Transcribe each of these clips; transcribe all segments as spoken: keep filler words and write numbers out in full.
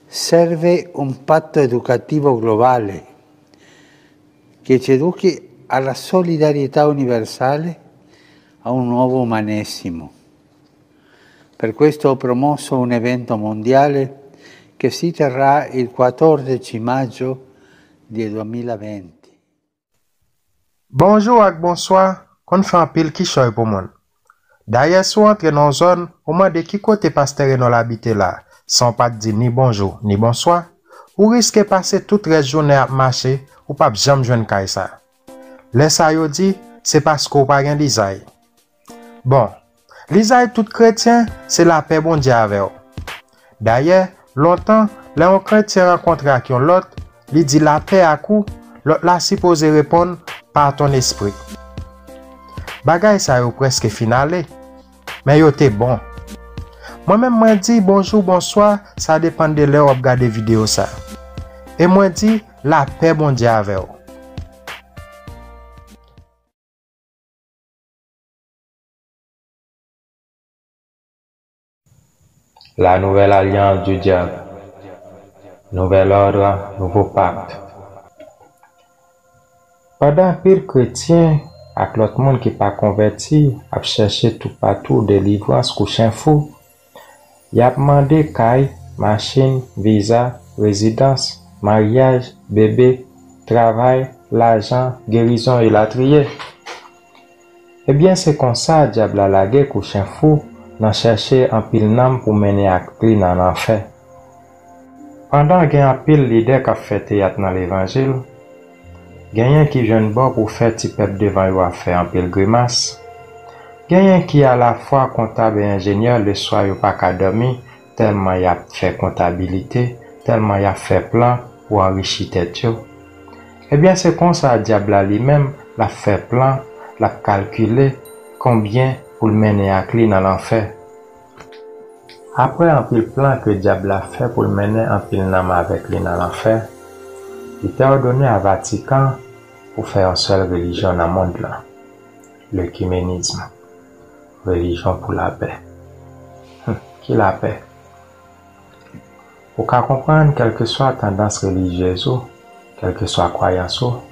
Serve un patto educativo globale che ci educhi alla solidarietà universale, a un nuovo umanesimo. Per questo ho promosso un evento mondiale che si terrà il quattordici maggio del duemilaventi. Bonjou ak bonswa konn fè anpil kichòy pou moun. Dayè, si w antre nan yon zòn, ou mande ki kote pastè Renòl abite la, san w pa t di ni bonjou ni bonswa, ou riske pase tout rès jounen ap mache, ou p ap janm jwenn kay sa. Lè sa yo di, se paske w pa gen lizay. Bon, lizay tout kretyen se lapè Bondye avè w. Dayè, lontan, lè yon kretyen rankontre ak yon lòt, li di lapè ak ou, lòt la sipoze reponn pa ton espri. Bagay sa yo prèske fin ale, men yo te bon. Mwen menm mwen di bonjou, bonswa, sa depann de lè w ap gade videyo sa. E mwen di lapè Bondye avè w. La nouvelle alliance du diable. Nouvel òdre, nouvo pak. Pandan anpil kretyen ak lòt moun ki pa konvèti ap chèche toupatou delivrans kou chen fou, y ap mande kay, machin, viza, rezidans, maryaj, bebe, travay, lajan, gerizon elatriye. Ebyen se konsa dyab la lage kou chen fou nan chèche anpil nanm pou mennen ak li nan lanfè. Pandan gen anpil lidè k ap fè teyat nan levanjil, genyen ki jwenn bò pou fè ti pèp devan yo ap fè anpil grimas, genyen ki alafwa kontab e enjenyè leswa yo pa ka dòmi tèlman y ap fè kontabilite, tèlman y ap fè plan pou anrichi tèt yo. Ebyen se konsa dyab la li menm l ap fè plan, l ap kalkile konbyen pou l mennen ak li nan lanfè. Apre anpil plan ke dyab la fè pou l mennen anpil nanm avèk li nan lanfè, li te òdone a Vatikan pou fè yon sèl relijyon nan mond lan, lekimenism, relijyon pou lapè. Hum, ki lapè? Ou ka konprann kèlkeswa tandans relijyez ou, kèlkeswa kwayans ou,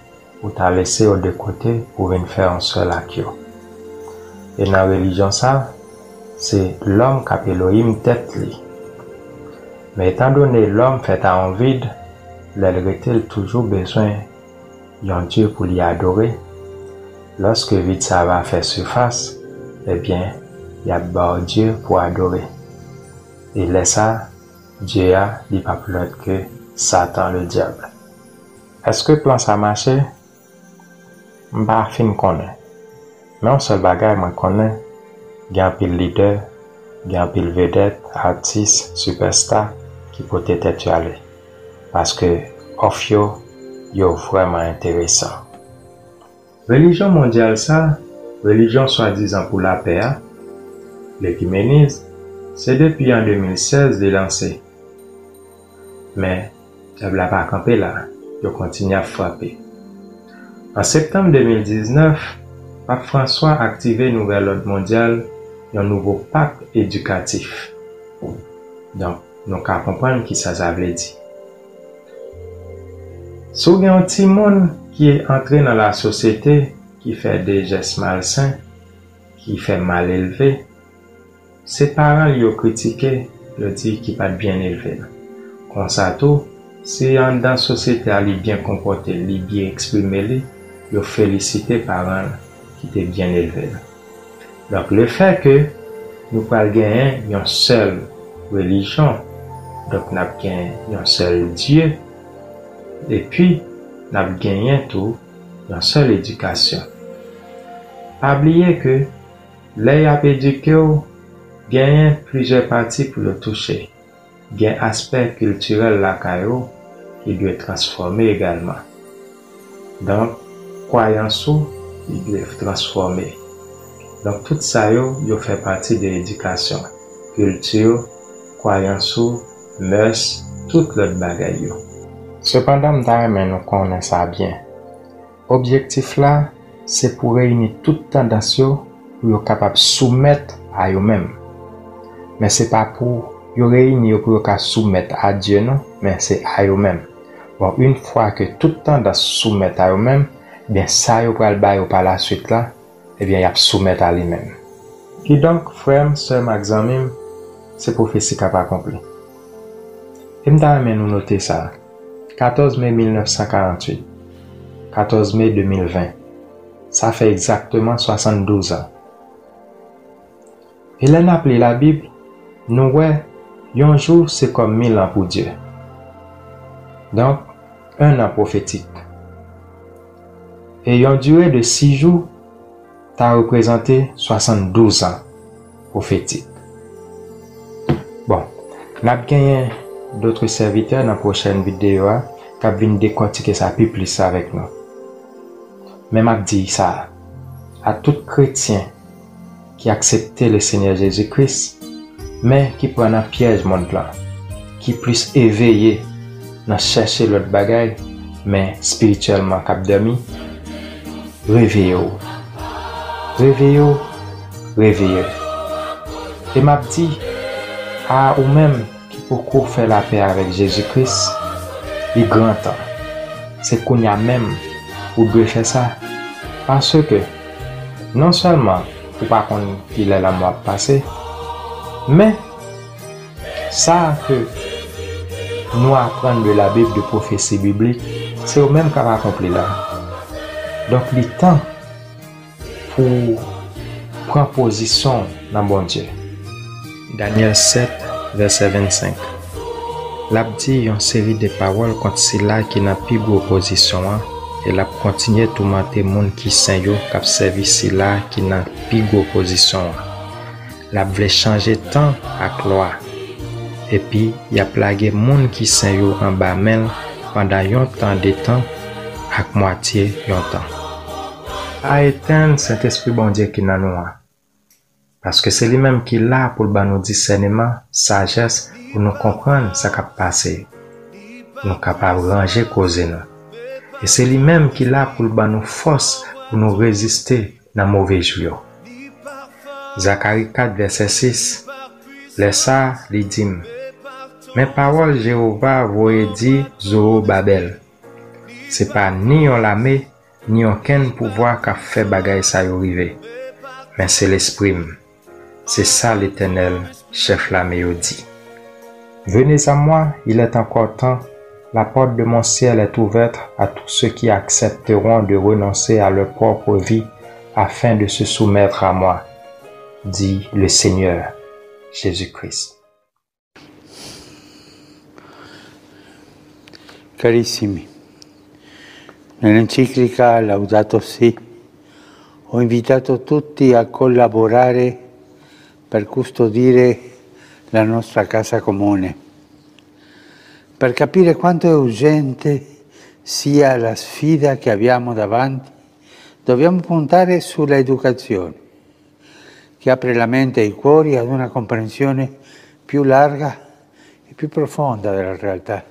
ou ta lese yo de kote pou vin fè yon sèl ak yo. E nan relijyon sa, se lòm k ap Elohim tèt li. Men etandone lòm fèt a yon vid, lè l rete l toujou bezwen yon dye pou li adore, lòske vid sa va fè sifas, ebyen, y ap ba w dye pou adore. E lè sa, dye a, li p ap lòt ke Satan Ledyab. Èske plan sa mache? M pa fin konnen. Men yon sèl bagay mwen konnen, gen anpil lidè, gen anpil vedèt, atis, sipèsta ki pote tèt yo ale. Paske òf yo, yo vrèman enteresan. Relijyon mondyal sa, relijyon swadizan pou lapè a, lekimenis, se depi an de mil sèz li lanse. Men, dyab la pa kanpe la, yo kontinye ap frape. An septanm de mil diznèf, Pap Franswa aktive nouvèl òd mondyal, yon nouvo pak edikatif. Donk, nou ka konprann kisa sa vle di. Si w gen yon timoun ki antre nan lasosyete, ki fè de jès malsen, ki fè mal elve, se paran l yo kritike, yo di ki pa t byen elve l. Konsa tou, si anndan sosyete a li byen konpòte, li byen eksprime li, yo felisite paran l ki te byen elve l. Donk, lefè ke nou pral genyen yon sèl relijyon, donk n ap gen yon sèl Dye, epi n ap genyen tou yon sèl edikasyon. Pa bliye ke lè y ap edike w, genyen plizyè pati pou yo touche. Gen aspè kiltirèl lakay ou ki dwe transfòme egalman. Donk, kwayans ou, li dwe transfòme. Donk, tout sa yo, yo fè pati de edikasyon, kilti, kwayans ou, mès, tout lòt bagay yo. Sepandan, m ta renmen nou konnen sa byen. Objektif la, se pou reyini tout tandans yo pou yo kapab soumèt a yo menm. Men se pa pou Yo reyini yo pou yo ka soumèt a Dye, non, men se a yo menm. Bon, yon fwa ke tout tandans soumèt a yo menm, ebyen, sa yo pral ba yo pa laswit la, ebyen, y ap soumèt a li menm. Kidonk, frè m, sè m ak zanmi m, se pwofesi k ap akonpli. E m ta renmen nou note sa, katòz me mil nèf san karanntuit, katòz me de mil ven, sa fè egzakteman swasanndouz an. E lè n ap li Labib, nou wè yon jou se kòm mil an pou Dye. Donk, en an pwofetik. E yon dire de sis jou ta reprezante swasanndouz an pwofetik. Bon, n ap genyen dotre sèvitè nan pwochèn videyo a k ap vin dekòtike sa pi plis avèk nou. Men m ap di sa a tout kretyen ki aksepte Lesenyè Jezi Kris, men ki pran nan pyèj mond lan, ki plis eveye nan chèche lòt bagay, men espirityèlman k ap dòmi, reveye w. Reveye w, reveye w. E m ap di a ou menm ki poko fè lapè avèk Jezi Kris, li gran tan. Se kounye a menm ou dwe fè sa. Paske, non sèlman ou pa konn kilè lanmò ap pase, men sa ke nou aprann de Labib, de pwofesi biblik, se ou menm k ap akonpli la. Donk, li tan pou w pran pozisyon w nan Bondye. Danyèl sèt, vèsè vennsenk. L ap di yon seri de pawòl kont sila ki nan pi gwo pozisyon an, e l ap kontinye toumante moun ki sen yo k ap sèvi sila ki nan pi gwo pozisyon an. L ap vle chanje tan ak lwa, epi y ap lage moun ki sen yo anba men l pandan yon tan de tan ak mwatye yon tan. Pa etenn Sentespri Bondye ki nan nou an, paske se li menm ki la pou l ban nou disèneman, sajès, pou nou konprann sa k ap pase, pou nou kapab ranje koze nou. E se li menm ki la pou l ban nou fòs pou nou reziste nan move jou yo. Zakari kat, vèsè sis. Lè sa a, li di m, men pawòl Jewova voye di Zowobabèl, se pa ni yon lame, ni okenn pouvwa k ap fè bagay sa yo rive, men se Lespri m, se sa Letènèl, Chèf lame yo, di. Venez à moi, il est encore temps, la porte de mon ciel est ouverte à tous ceux qui accepteront de renoncer à leur propre vie afin de se soumettre à moi, dit le Seigneur Jésus-Christ. Carissimi, nell'enciclica Laudato Si ho invitato tutti a collaborare per custodire la nostra casa comune. Per capire quanto è urgente sia la sfida che abbiamo davanti, dobbiamo puntare sulla educazione, che apre la mente e i cuori ad una comprensione più larga e più profonda della realtà.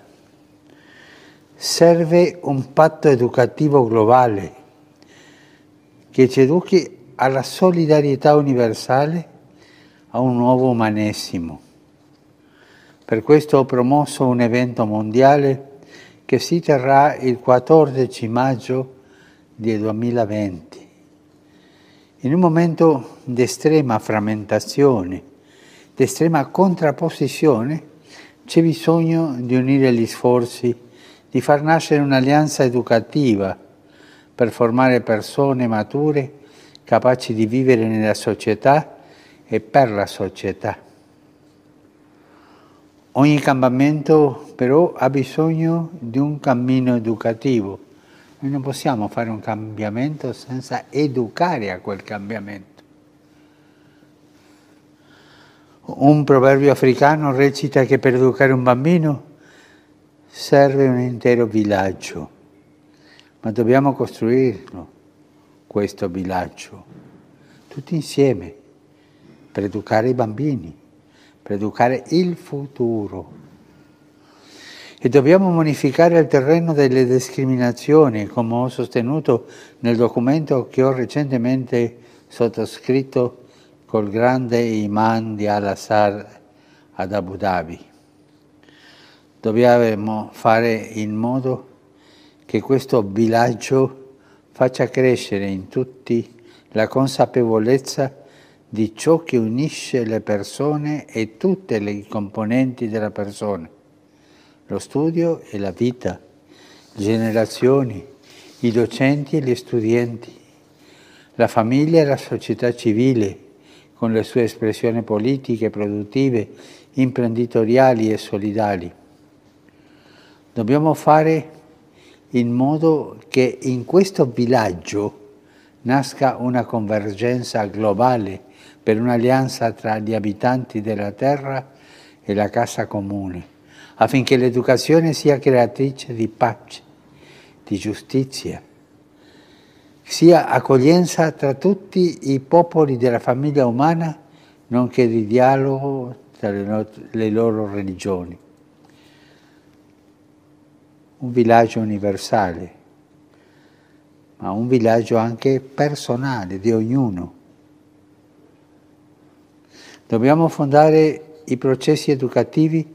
Serve un patto educativo globale che ci educhi alla solidarietà universale, a un nuovo umanesimo. Per questo ho promosso un evento mondiale che si terrà il quattordici maggio del duemilaventi. In un momento di estrema frammentazione, di estrema contrapposizione, c'è bisogno di unire gli sforzi, di far nascere un'alleanza educativa per formare persone mature, capaci di vivere nella società e per la società. Ogni cambiamento però ha bisogno di un cammino educativo. Noi non possiamo fare un cambiamento senza educare a quel cambiamento. Un proverbio africano recita che per educare un bambino serve un intero villaggio, ma dobbiamo costruirlo questo villaggio, tutti insieme, per educare i bambini, per educare il futuro. E dobbiamo bonificare il terreno delle discriminazioni, come ho sostenuto nel documento che ho recentemente sottoscritto col grande imam di Al-Azhar, ad Abu Dhabi. Dobbiamo fare in modo che questo villaggio faccia crescere in tutti la consapevolezza di ciò che unisce le persone e tutte le componenti della persona, lo studio e la vita, le generazioni, i docenti e gli studenti, la famiglia e la società civile, con le sue espressioni politiche, produttive, imprenditoriali e solidali. Dobbiamo fare in modo che in questo villaggio nasca una convergenza globale per un'alleanza tra gli abitanti della terra e la casa comune, affinché l'educazione sia creatrice di pace, di giustizia, sia accoglienza tra tutti i popoli della famiglia umana, nonché di dialogo tra le, no- le loro religioni. Un villaggio universale, ma un villaggio anche personale di ognuno. Dobbiamo fondare i processi educativi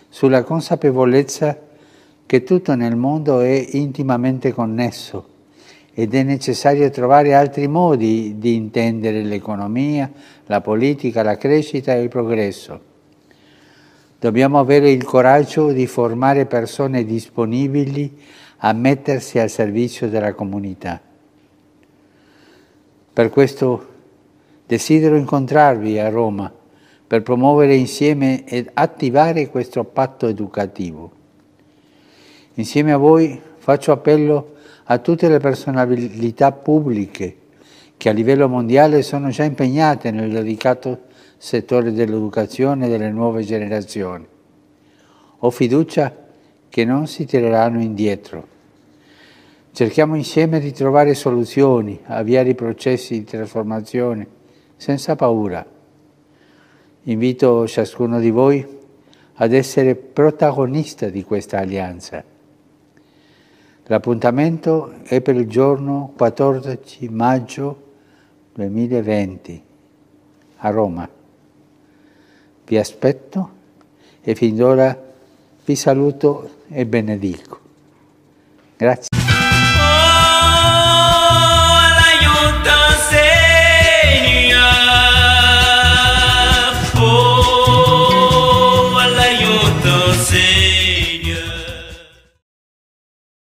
sulla consapevolezza che tutto nel mondo è intimamente connesso ed è necessario trovare altri modi di intendere l'economia, la politica, la crescita e il progresso. Dobbiamo avere il coraggio di formare persone disponibili a mettersi al servizio della comunità. Per questo desidero incontrarvi a Roma per promuovere insieme ed attivare questo patto educativo. Insieme a voi faccio appello a tutte le personalità pubbliche che a livello mondiale sono già impegnate nel delicato settore dell'educazione delle nuove generazioni. Ho fiducia che non si tireranno indietro. Cerchiamo insieme di trovare soluzioni, avviare i processi di trasformazione senza paura. Invito ciascuno di voi ad essere protagonista di questa alleanza. L'appuntamento è per il giorno quattordici maggio duemilaventi a Roma. Vi aspetto e fin d'ora vi saluto e benedico. Grazie.